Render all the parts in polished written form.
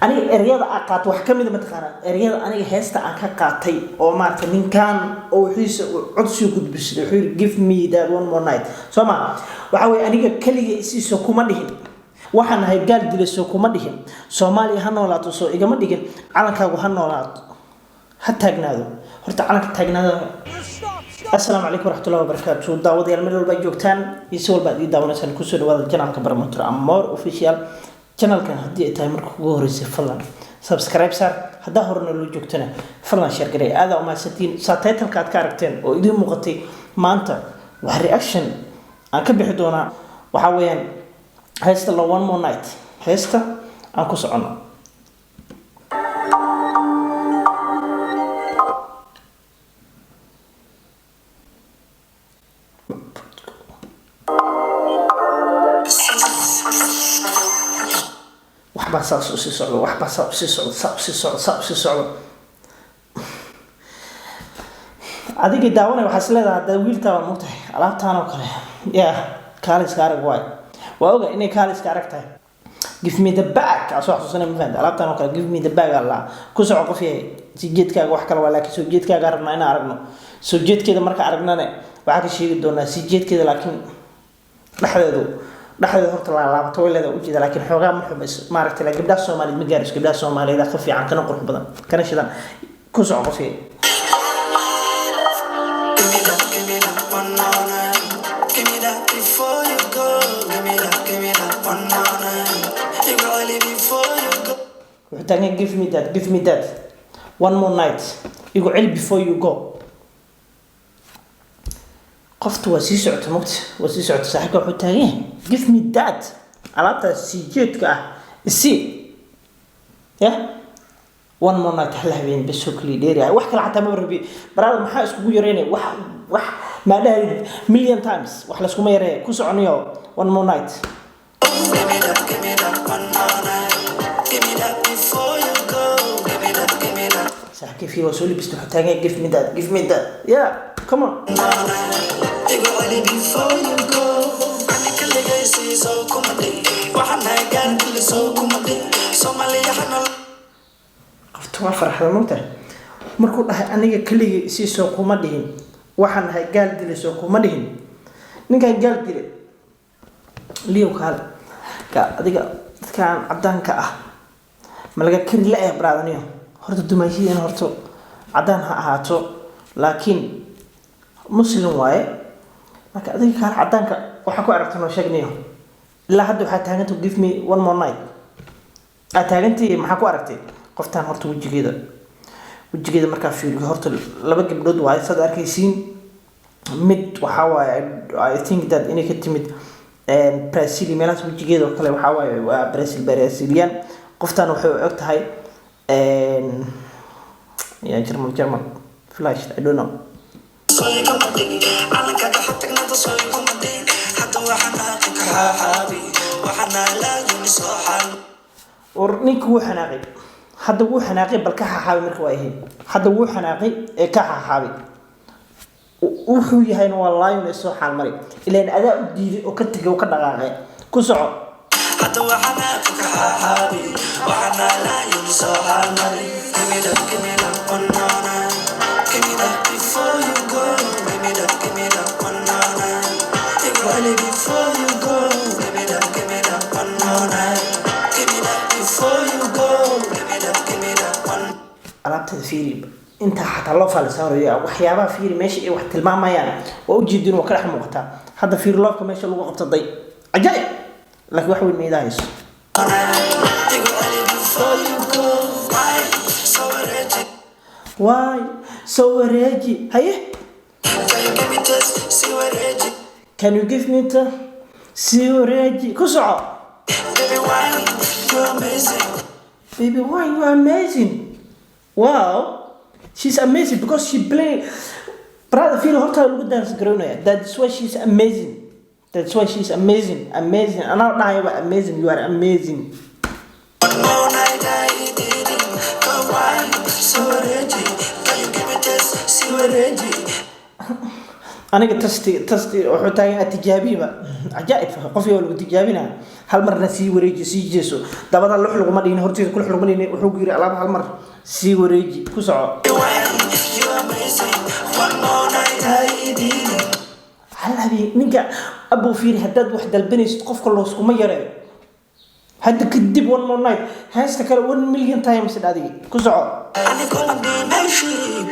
Aniga ereyada aan qaato wax ka mid a, mataqaanaa, ereyada aniga heesta aan ka qaatay oo maaragtay ninkan oo wixiisa uu codsi gudbisaday, wuxuu yidhi, "Give me that one more night." Soo ma waxa weye, aniga keliga isiiso kuma dhihin, waxaan ahay gaal dilayso kuma dhihin, Soomaaliya ha noolaato soo igama dhigin, calankaagu ha noolaato, ha taagnaado, horta calanka taagnaado. Asalaamu calaykum waraxmatullahi wabarakaatu. Daawadayaal, meel walba ay joogtaan iyo si walba aad ii daawanaysaan, kusoo dhawaada channelka Barmotor Amor Official. Channelkan haddii ay tahay marka ugu horeysay, fadlan subscribe saar. Haddaa horena loo joogtana, fadlan share garay. Aadaa umahadsantiin. Saa titleka aad ka aragteen oo idiin muuqatay, maanta waa reaction aan ka bixi doonaa. Waxaa weeyaan heesta la One More Night. Heesta aan ku socono. Waxbaa saas usii socdo, waxbaa saa usii socdo, saa usii socdo, saa usii socdo. Adigii daawanay waxaa is leedahay, haddaa wiilkaa waa mogtahay alaabtaan oo kale ya kaaliska arag waay. Waa oga inay kaaliska arag tahay. "Give me the bag" aa soo xasuusanay, ma fahamta? Alaabtaan oo kale "give me the bag" alla ku soco. Qof yahay, sii jeedkaaga wax kale waa, laakiin soo jeedkaaga rabnaa inaan aragno. Soo jeedkeeda marka aragnane waxaa ka sheegi doonaa sii jeedkeeda, laakiin dhexdeedu horta laalaabato way leedahay, ujeeda, laakiin xoogaa ma xumayso maaragtay. La gabdhaha Soomaaliyeed ma gaarayso, gabdhaha Soomaaliyeed ka fiican, kana qurux badan, kana shidan. Ku soco, qof yahay. Give me that, give me that one more night. Give me that before you go. Give me that, give me that one more night. You gotta leave before you go. Wuxuu taagan, "Give me that, give me that one more night," igu celi before you go. Qoftu waa sii socota, mugta waa sii socota. Saaxiibka wuxuu taagan yahay, "Give me that," alaabtaas sii jeedka ah isii ya one more night, hal habeen bes oo kaliya dheeri ah, wax kale xataa ma rabi. Brother, maxaa iskugu yareynay? Wax maa dhahay million times, wax layskuma yareeya. Ku soconayo one more night. Give me that, give me that one more night. Give me that before you go. Give me that, give me that Saaxiibkii waa soo libistay, wuxuu taagan yahay, "Give me that, give me that." Yeah, come on. More night. You gotta leave before you go. Ani kaligay sii kuma dhig. Waxaan nahay gaar kuli soo kuma dhig. Soomaaliya ha nool. Qofta waa farxda, mogtahay, markuu dhahay, aniga keligii isiisoo kuma dhihin, waxaan nahay gaal dilay soo kuma dhihin. Ninkan gaal dilay liyow kaale ka adiga dadkan cadaanka ah ma laga kari la-eh? Brotherniyo, horta dumaashihiina horta cadaan ha ahaato, laakiin Muslim waaye. Marka adiga kaale cadaanka waxaa ku aragta noo sheegniyo. Ilaa hadda waxaa taaganta, "Give me one more night," aad taagantii. Maxaa ku aragtay qoftaan? Horta wejigeeda markaa fiiriyo, horta laba gabdhood waaye saad arkaysiin. Mid waxaa waaye, I think that inay ka timid Brazil, meelahaas. Wejigeeda oo kale waxaa waaye waa Brazil, Brazilian. Qoftaan waxay u eg tahay ya German flash, I don't know. Soo igama dhig. Calankaaga ha tagnada soo iguma dhig. Hadda waxaan nahay ka xaaxaabi. Waxaan nahay laayuni soo xaal. War ninka wuu xanaaqay hadda, wuu xanaaqay. Bal ka xaxaabay marka waa ahayd. Hadda wuu xanaaqay ee ka xaxaabay. Wuxuu yahayna waa lion ee soo xaalmaray, ilaan adaa u diiday oo ka tegay oo ka dhaqaaqay. Ku soco. Hadda waxaan nahay ka xaaxaabi. Waxaan nahay laayuni soo xaalmari. Give me that, give me that one more night. Give me that before you go. Give me that, give me that one more night. You gotta leave before you go. Give me that, give me that one more night. Give me that before you go. Give me that, give me that one. Alaabtada fiiri, intaa xataa loo faalisaarayo waxyaabaha. Fiiri meesha ay wax tilmaamayaan, waa ujeedin, waa ka dhex muuqataa. Hadda fiiri loofka meesha lagu qabsaday, cajaa'ib, laakiin wax weyn ma hayso. You gotta leave before you go. Why? So wareeji. Waay, soo wareeji, haye. Can you give me this? See wareeji. Can you give me the sii wareeji? Ku soco. Baby, why? You're amazing. Baby, why you are amazing? Wow, she's amazing because she play. Brother, feel horta lagu dance garoonaya. That's why she's amazing. That's why she's amazing, amazing. Anaa dhahaya waa amazing. You are amazing. One more night, I did it. Go why? So wareeji. Can you give me this? See wareeji. Aniga tasti tasti wuxuu taagan yahay tijaabiba. Cajaa'ib, qofkii waa lagu tijaabinaa. Hal marna sii wareeji, sii jeeso, dabada lux laguma dhihin, hortiisa kulux laguma dhihin. Wuxuu ku yidhi alaab hal mar sii wareeji, ku soco. You amazing. One more night, I did it. Hal habeen ninka abuu fiiri, haddaad wax dalbanaysid qofka looskuma yareeyo. Hadda kadib one more night, heesta kale 1 million times adigi ku soco. And you gonna be my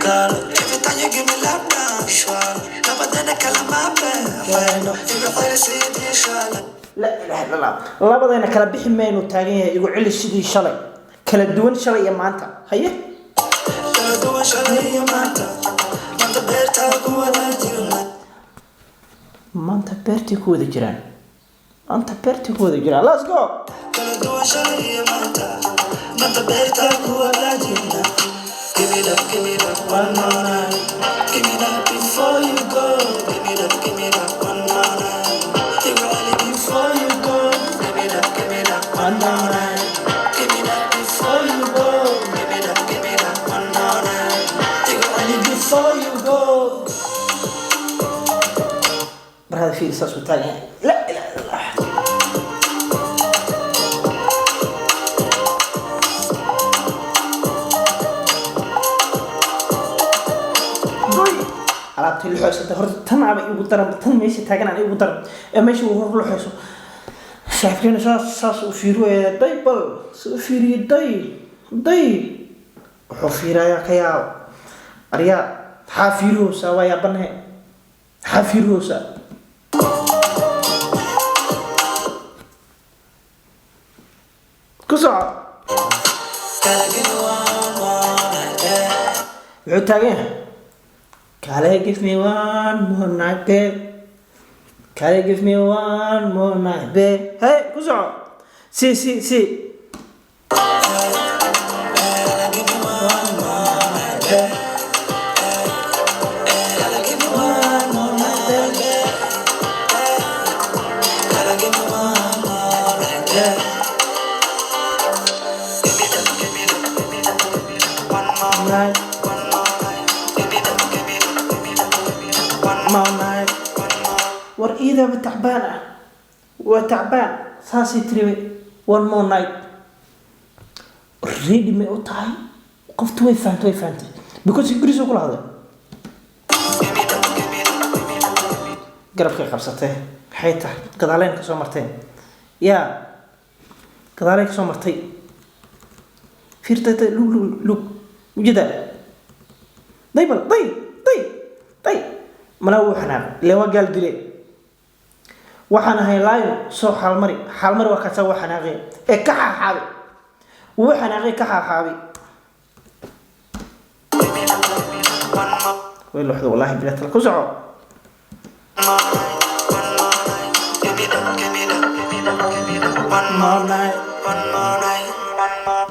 girl. Every time you give me love now, sure. Labadana kala ma baxayno. Igu celi sidii shalay. Laa ilaha illa Allah. Labadayna kala bixi maynu taagan yahay. Igu celi sidii shalay, kala duwan shalay iyo maanta. Haye. Kala duwan shalay iyo maanta. Maanta beertaa ku wada jirna. Maanta beertay ku wada jiraan, maanta beertay ku wada jiraan. Let's go. Kala duwan shalay iyo maanta. Maanta beertaa ku wada jirna. Give me that, give me that one more night. Give me that before you go. Give me that, give me that one more night. Igu celi before you go. Give me that, give me that one more night. Give me that before you go. Give me that, give me that one more night. Igu celi before you go. Barhada fiiri, saasuu taagan yahay. Laa ilaha illa Allah. Doy. Alaabtii luxoysata horta tan aba igu daran, tan meesha taagan aan igu daran ee meesha uu hor luxoyso. Saaxiibkeena saas saas u fiiriyaya. Day bal si u fiiriyay. Day day, wuxuu fiirayaa ka yaab. Aryaa, maxaa fiirihoosaa? Waa yaabanahe, maxaa fiirihoosaa? Ku soco. Gotta give me one more night, yeah. Wuxuu taagan yahay, "Kale, give me one more night, babe. Kale, give me one more night, babe." Hey, ku soco, si si si. Gotta give me one more night, yeah. Gotta give me one more night, yeah. Gotta give me one more night, yeah. Give me that, give me that, give me that, give me that. One more night, one more night. Give me that, give me that, give me that, give me that. One more night. One more. War iidaba tacbaan ah, waa tacbaan. Saasay tiri, one more night. Ready may u tahay qoftu? Way fahantay, way fahantay, because Ingiriis kula hadlay. Give me that, give me that, give me that, give me Garabkay qabsatay, maxay tahay? Gadaaleyn ka soo marteen yaa, gadaaleen ka soo martay. Fiirtay, lug lug lug ujeeda. Day bal, day day day. Malaa wuu xanaaqay, ileen waa gaal dile. Waxaan ahay laayo soo xaalmari xaalmari. Waa kaasa, waa xanaaqay ee ka xaaxaabay. Wuu xanaaqay, ka xaaxaabay. One more Way luxda, wallaahi bilatal. Ku soco. More night, one more night. Give me that, give me that, give me that, give me that. One more night, one more night, one more.